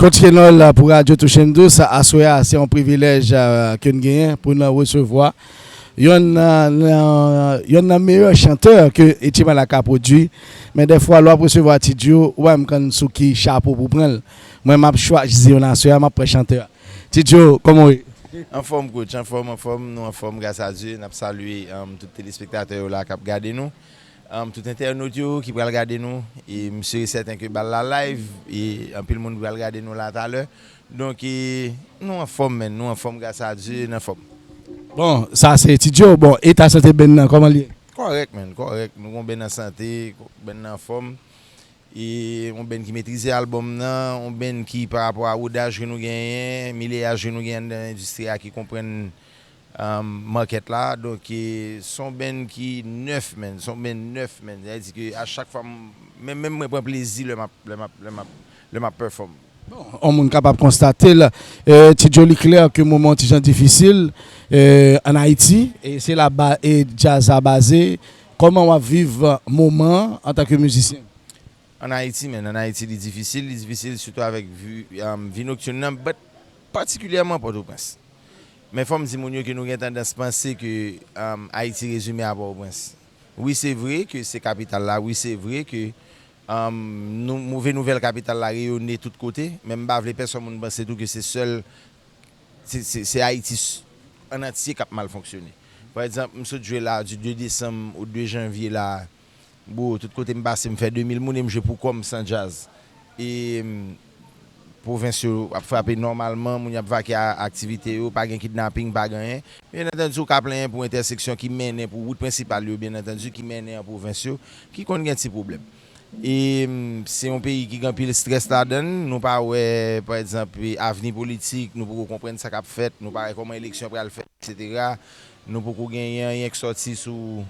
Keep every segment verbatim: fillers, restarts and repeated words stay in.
Coach Kenol pou Radyo Touchendous, aswè a se yon privilèj ke n genyen pou n resevwa yonn nan yonn nan meyè chantè ke Etchimala ka pwodui. Men dèfwa lè w ap resevwa Ti Djo, ou pa menm konn sou ki chapo pou pran l. Mwen m ap chwazi yonn aswè a, m ap pran chantè a. Ti Djo, kòman w ye? Anfòm coach, anfòm, anfòm, nou anfòm gras a Dye. N ap salye um, tout telespektatè yo la k ap gade nou. Um, tout entènot yo ki pral gade nou, e m si e sèten ke bal la live, e anpil moun pral gade nou la talè. Donk, e, nou anfòm, menn, nou anfòm gras a Dye, n anfòm. Bon, sa se Ti Djo. Bon, eta sante band nan, kòman l ye? Kòrèk, menn, kòrèk. Nou gon band an sante, band nan anfòm. E yon band ki metrize albòm nan, yon band ki pa rapò a wodaj ke nou genyen, milyaj ke nou genyen anndan endistri a ki konprann um, market la. Donk, e, se yon band ki nèf, menn. Se yon band nèf, menn. Sa vle di ke a chak fwa, m- menm, menm mwen pran plezi lè m ap, lè m ap, lè m ap, lè m ap perform. Bon, yon moun kapab konstate l. E, Ti Djo, li klè ke moman an ti jan difisil e, ann Ayiti, e se la ba, e djaz la baze. Kòman w ap viv moman an antanke mizisyen? Ann Ayiti, menn, ann Ayiti, li difisil, li difisil sitou avèk vi, um, vi noktin nan, but patikilyèman Pòtoprens. Men fò m di moun yo ke nou gen tandans panse ke um, Ayiti rezime a Pòtoprens. Wi, se vre ke se kapital la, wi, se vre ke um, nou, move nouvèl kapital la reyone tout kote, men m pa vle pèsòn moun panse tou ke se sèl, se, se, se Ayiti s- an antye k ap mal fonksyone. Pa egzanp, m sot jwe la di de desanm o de janvye la, bro, tout kote m pase m fè de mil moun e m jwe pou kò m san djaz. E pwovens yo ap frape nòmalman, moun yo ap vake a aktivite yo, pa gen kidnaping, pa gen anyen. Byen antandi, ou ka plenyen pou entèseksyon ki mennen, pou wout prensipal yo, byen antandi, ki mennen an pwovens yo, ki konn gen ti pwoblèm. E se yon peyi ki gen anpil strès ladan l, nou pa wè, pa egzanp, avni politik, nou poko konprann sa k ap fèt, nou pa wè kòman eleksyon pral fèt, etsetera. Nou poko genyen anyen k sòti sou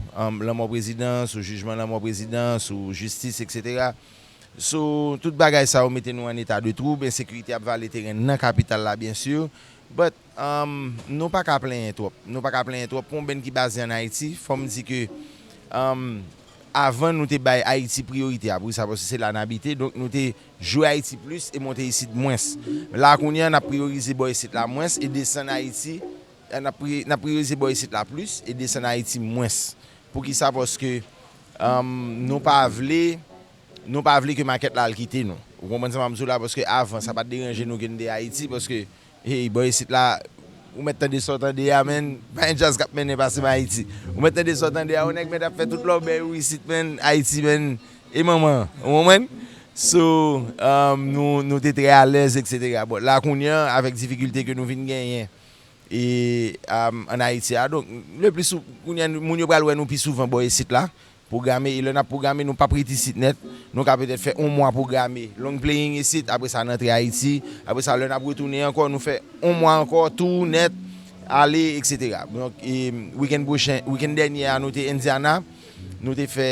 lanmò prezidan, sou jijman lanmò prezidan, sou jistis, etsetera. So, tout bagay sa yo mete nou an eta de twoub, ensekirite ap vale teren nan kapital la, byen si. But, um, nou pa ka plenyen twòp. Nou pa ka plenyen twòp. Pou yon band ki baze ann Ayiti, fò m di ke um, avan nou te bay Ayiti priyorite a, pou sa, paske se la n abite, donk nou te jwe Ayiti plis e monte isit mwens. La kounye a, n ap priyorize bò isit la mwens e desann Ayiti, n ap pri- n ap priyorize bò isit la plis e desann Ayiti mwens. Poukisa? Paske um, nou pa vle nou pa vle ke makèt la al kite nou. Ou konprann sa m ap di w la? Paske avan, sa pa t deranje nou ke n te Ayiti, paske, hey, bò isit la, ou mèt tande sa w tande a, menn, pa gen djaz k ap mennen pase m Ayiti. Ou mèt tande sa w tande a, yon nèg mèt ap fè tout lòbèy ou isit, menn, Ayiti, menn, e manman, ou konprann? So, um, nou, nou te trè alèz, etsetera. Bon, la kounye a, avèk difikilte ke nou vin genyen, e, um, ann Ayiti a. Donk, le pli sou, kounye a, moun yo pral wè nou pi souvan bò isit la, pwograme, e lè n ap pwograme, nou p ap ret isit nèt. Nou ka petèt fè yon mwa pwograme, long playing isit, apre sa n antre Ayiti, apre sa lè n ap retounen ankò, nou fè yon mwa ankò, tou nèt, ale, etsetera. Donk, e, wikenn pwochen, wikenn dènye a, nou te Indiana, nou te fè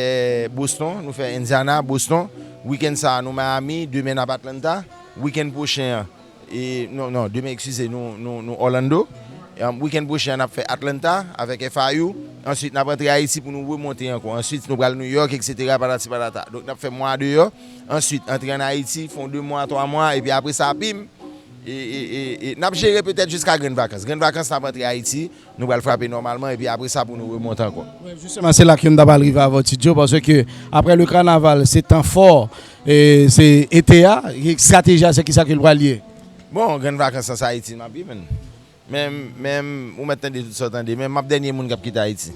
Boston, nou fè Indiana, Boston. Wikenn sa a, nou Miami, demen n ap Atlanta. Wikenn pwochen an, e, non, non, demen, eskize, nou, nou, nou Orlando. Um, wikenn pwochen an, n ap fè Atlanta avèk F I U. Answit, n ap antre Ayiti pou nou remonte ankò. Answit, nou pral New York, etsetera, patati patata. Donk, n ap fè mwa deyò. Answit, antre ann Ayiti, fè yon de mwa, twa mwa, epi apre sa, pim, e, e, e, e, n ap jere petèt jiska grenn vakans. Grenn vakans, n ap antre Ayiti, nou pral frape nòmalman, epi apre sa, pou nou remonte ankò. Wi, jisteman, se la ke m ta pral rive avè w, Ti Djo, paske apre le kanaval, se tan fò, e se ete a, estrateji a, se kisa ke l pral ye? Bon, grenn vakans lan, se Ayiti m ap ye, menn. Men, men, ou mèt tande tout sa w tande, men m ap dènye moun k ap kite Ayiti.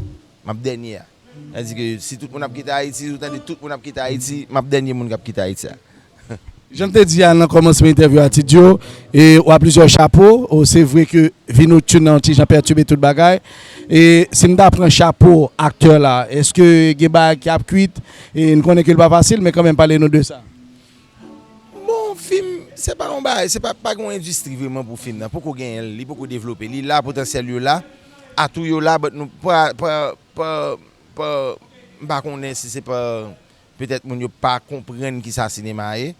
M ap dènye a. Sa di ke si tout moun ap kite Ayiti, ou tande tout moun ap kite Ayiti, m ap dènye moun k ap kite Ayiti a. Jan m te di a nan kòmansman entèvyou a, Ti Djo, e w a plizyè chapo, o, se vre ke vi noktin nan yon ti jan pètibe tout bagay. E si m ta pran chapo aktè la, èske gen bagay k ap kwit? E n konnen ke l pa fasil, men kanmenm pale nou de sa. Bon, fim, se pa yon bagay, se pa, pa gen yon endistri vrèman pou fim nan. Poko genyen l, li poko devlope. Li la, potansyèl yo la, atou yo la, but nou pa, pa, pa, pa, m pa konnen si se pa petèt moun yo pa konprann kisa sinema ye.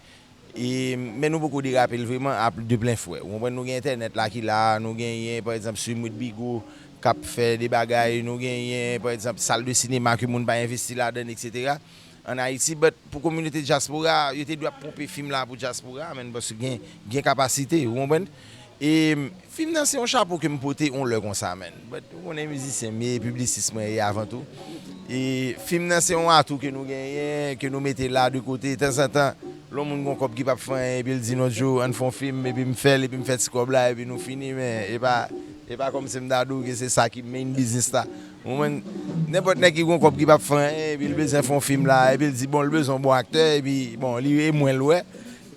E, men nou poko derape l vrèman a de plen fwè. Ou konprann, nou gen entènèt la ki la, nou genyen, pa egzanp, Stream with Bigo k ap fè de bagay, nou genyen, pa egzanp, sal de sinema ke moun pa envesti ladan l, etsetera. ann Ayiti, but pou kominote dyaspora, yo te dwe ap ponpe fim la pou dyaspora, menn, paske gen, gen kapasite, ou konprann? E fim nan se yon chapo ke m pote yon lè konsa, menn. But ou konnen mizisyen m ye, piblisis mwen ye avan tou. E fim nan se yon atou ke nou genyen, ke nou mete la de kote. Tanzantan, lè yon moun gon kòb ki p ap fè anyen, epi l di, "Non, Joe, ann fè yon fim," epi m fè l, epi m fè ti kòb la, epi nou fini, men e pa, e pa kòmsi m ta di w ke se sa ki main business la. Ou konprann? Nenpòt nèg ki gon kòb ki p ap fè anyen, epi l bezwen fè yon fim la, epi l di, bon, l bezwen yon bon aktè, epi, bon, li e mwen l wè.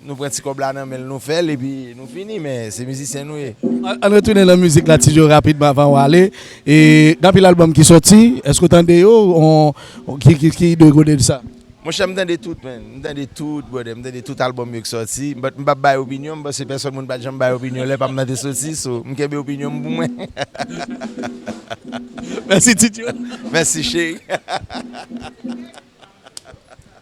Nou pran ti kòb la nan men l, nou fè l, epi nou fini, men se mizisyen nou ye. Ann, ann retounen nan mizik la, Ti Joe, rapidman avan w ale. E gen anpil albòm ki sòti, èske w tande yo? On, ki, ki, ki ide w de sa? Monchè, m tande tout, menn. M tande tout, brother. M tande tout albòm yo ki sòti. But m p ap bay opinyon m, paske pèsòn moun pa t janm bay opinyon lè pa m nan te soti, so m kenbe opinyon m pou mwen. Mèsi, Ti Joe. Mèsi, cheri.